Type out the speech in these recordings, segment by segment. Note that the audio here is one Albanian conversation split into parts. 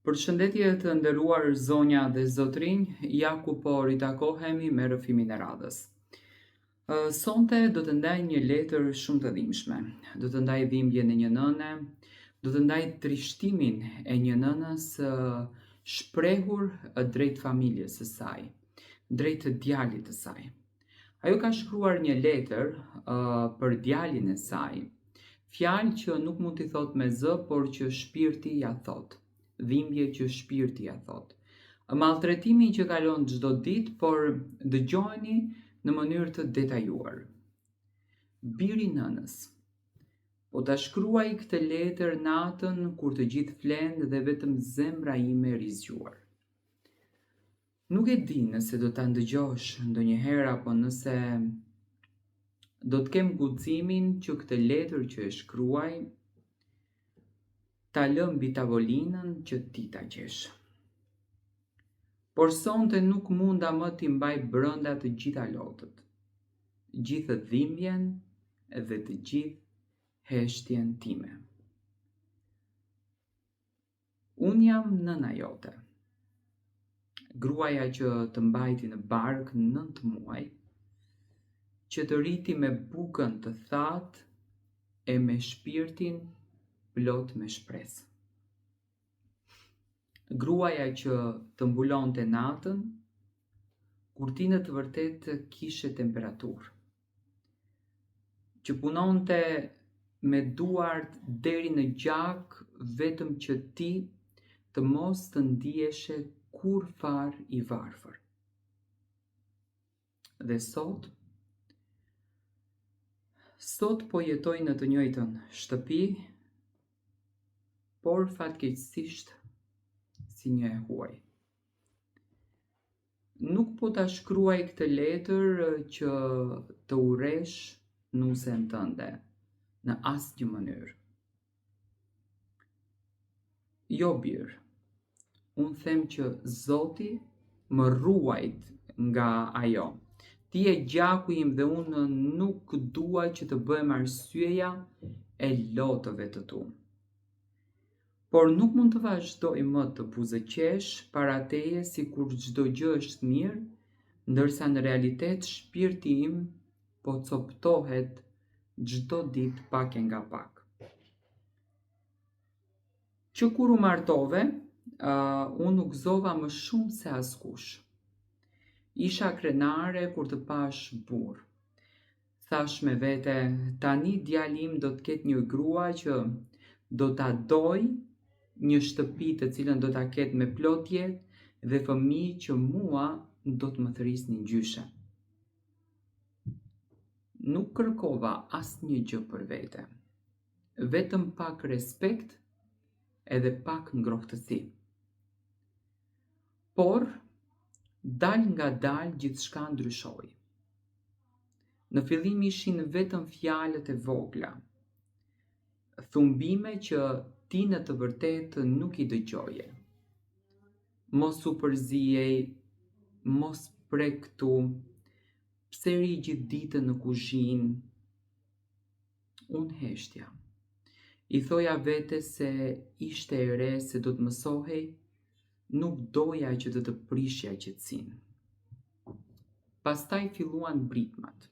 Përshëndetje të nderuar zonja dhe zotërinj, ja ku po ritakohemi me rrëfimin e radhës. Sonte do të ndaj një letër shumë të dhimbshme. Do të ndaj dhimbjen e një nëne, do të ndaj trishtimin e një nënës shprehur drejt familjes së saj, drejt djalit të saj. Ajo ka shkruar një letër uh, për djalin e saj, fjalë që nuk mund t'i thotë me zë, por që shpirti ia thotë, dhimbje që shpirti ia thotë. Maltretimin që kalon çdo ditë, por dëgjojeni në mënyrë të detajuar. Biri i nënës. Po ta shkruaj këtë letër natën kur të gjithë flenë dhe vetëm zemra ime rri zgjuar. Nuk e di nëse do ta ndëgjosh ndonjëherë apo nëse do të kem guximin që këtë letër që e shkruaj ta lë mbi tavolinën që ti ta gjesh. Por sonte nuk munda më t'i mbaj brenda të gjitha lotët, gjithë dhimbjen dhe të gjithë heshtjen time. Unë jam nëna jote. Gruaja që të mbajti në bark 9 muaj, që të rriti me bukën të thatë e me shpirtin plot me shpresë. Gruaja që të mbulonte natën, kur ti në të vërtetë kishe temperaturë. Që punonte me duart deri në gjak vetëm që ti të mos të ndiheshe kurrfarë i varfër. Dhe sot, sot po jetoj në të njëjtën shtëpi, por fatkeqësisht si një e huaj. Nuk po ta shkruaj këtë letër që të urresh nusen tënde në asnjë mënyrë. Jo bir, unë them që Zoti më ruajt nga ajo. Ti je gjaku im dhe unë nuk dua që të bëhem arsyeja e lotëve të tu. Por nuk mund të vazhdoj më të buzëqesh para teje sikur çdo gjë është mirë, ndërsa në realitet shpirti im po copëtohet çdo ditë pak e nga pak. Që kur u martove, uh, unë u gëzova më shumë se askush. Isha krenare kur të pashë burrë. Thashë me vete, tani djali im do të ketë një grua që do ta dojë, një shtëpi të cilën do ta ketë me plot jetë dhe fëmijë që mua do të më thërrisnin gjyshe. Nuk kërkova asnjë gjë për vete, vetëm pak respekt edhe pak ngrohtësi. Por, dalëngadalë gjithçka ndryshoi. Në fillim ishin vetëm fjalët e vogla, thumbime që ti në të vërtetë nuk i dëgjoje. Mos u përziej, mos prek këtu, pse rri gjithë ditën në kuzhinë? Unë heshtja. I thoja vetes se ishte e re se do të mësohej, nuk doja që të të prishja qetësinë. Pastaj filluan britmat.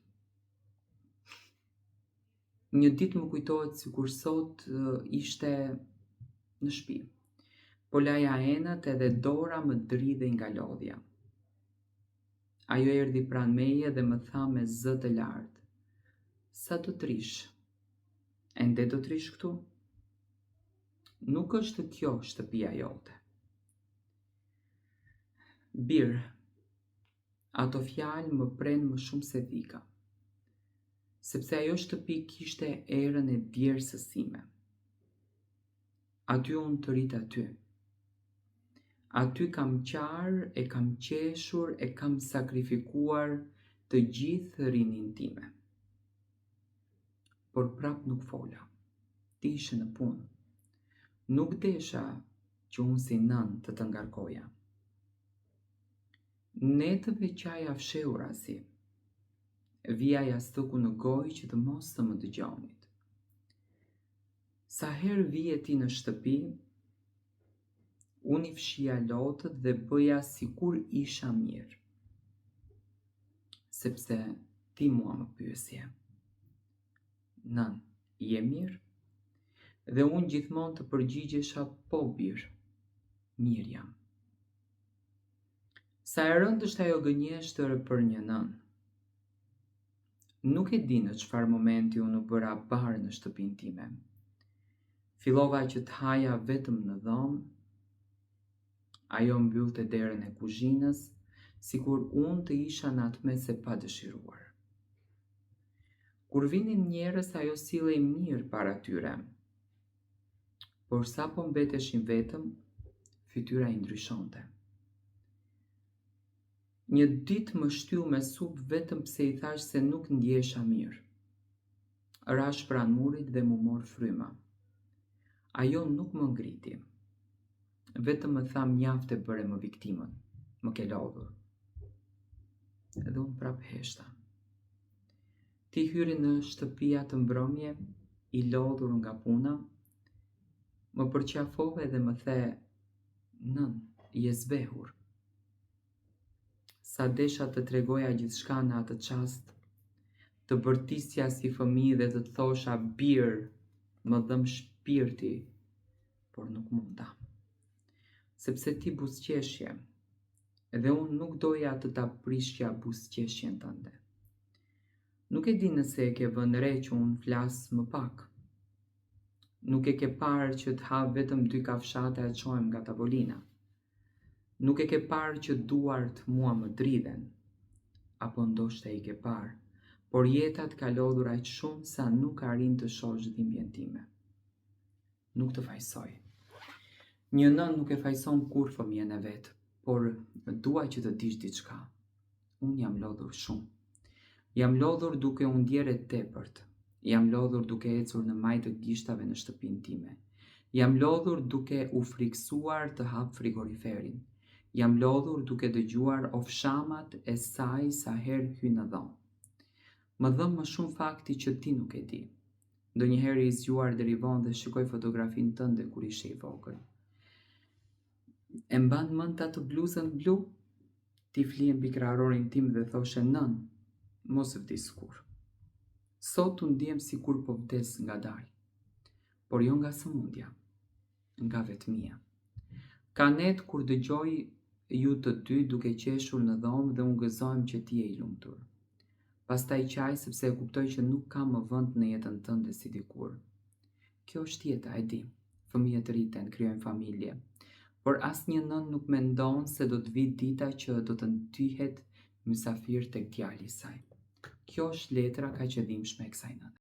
Një ditë më kujtohet sikur sot ishte në shtëpi. Po laja enët edhe dora më dridhej nga lodhja. Ajo erdhi pranë meje dhe më tha me zë të lartë. Sa do të rrish? Ende do të rrish këtu? Nuk është kjo shtëpia jote. Bir, ato fjalë më prenë më shumë se thika, sepse ajo shtëpi kishte erën e djersës sime. Aty unë të rrita ty. Aty kam qarë e kam qeshur e kam sakrifikuar të gjithë rininë time. Por prapë nuk fola. Ti ishe në punë. Nuk desha që unë si nënë të të ngarkoja. Netëve qaja fshehurazi. Vija jastëkun në gojë që të mos të më dëgjonit. Sa herë vije ti në shtëpi, Unë i fshija lotët dhe bëja sikur isha mirë. Sepse ti mua më pyesje. Nënë, je mirë? Dhe unë gjithmonë të përgjigjesha po bir. Mirë jam. Sa e rëndë është ajo gënjeshtër për një nënë. Nuk e di në çfarë momenti unë u bëra barrë në shtëpinë time. Fillova që të haja vetëm në dhomë. Ajo mbyllte derën e kuzhinës, sikur unë të isha në atë mes e padëshiruar. Kur vinin njerëz, ajo sillej mirë para tyre. Por sapo mbeteshim vetëm, fytyra i ndryshonte. Një ditë më shtyu me sup vetëm pse i thashë se nuk ndihesha mirë. Rashë pranë murit dhe m'u mor fryma. Ajo nuk më ngriti. Vetëm më tha mjaft e bëre më viktimën, më ke lodhur. Dhe unë prapë heshta. Ti hyre në shtëpi atë mbrëmje, i lodhur nga puna, më përqafove dhe më the, nënë, je zbehur. Sa desha të tregoja gjithçka në atë çast, të bërtisja si fëmijë dhe të thosha bir, më dhemb shpirti, por nuk munda. Sepse ti buzëqeshje, dhe unë nuk doja të ta prishja buzëqeshjen tënde. Nuk e di nëse e ke vënë re që unë flas më pak. Nuk e ke parë që të ha vetëm dy kafshata e çohem nga tavolina. Nuk e ke parë që duart mua më dridhen, apo ndoshta i ke parë, por jeta të ka lodhur aq shumë sa nuk arrin të shohësh dhimbjen time. Nuk të fajësoj. Një nënë nuk e fajëson kurrë fëmijën e vet, por dua që të dish diçka. Unë jam lodhur shumë. Jam lodhur duke u ndjerë e tepërt. Jam lodhur duke ecur në majë të gishtave në shtëpinë time. Jam lodhur duke u frikësuar të hap frigoriferin. Jam lodhur duke dëgjuar ofshamat e saj sa herë hyj në dhomë. Më dhemb më shumë fakti që ti nuk e di. Ndonjëherë rri zgjuar deri vonë dhe shikoj fotografinë tënde kur ishe i vogël. E mban mend atë bluzën blu? Ti flije mbi kraharorin tim dhe thoshe nënë, mos vdis kurrë. Sot unë ndihem sikur po vdes ngadalë, por jo nga sëmundja, nga vetmia. Ka net kur dëgjoj ju të dy duke qeshur në dhomë dhe unë gëzohem që ti je i lumtur. Pastaj qaj sepse e kuptoj që nuk kam më vend në jetën tënde si dikur. Kjo është jeta, e di. Fëmijët rriten, krijojnë familje. Por asnjë nënë nuk mendon se do të vijë dita që do të ndihet mysafir tek djali i saj. Kjo është letra kaq e dhimbshme e kësaj nëne.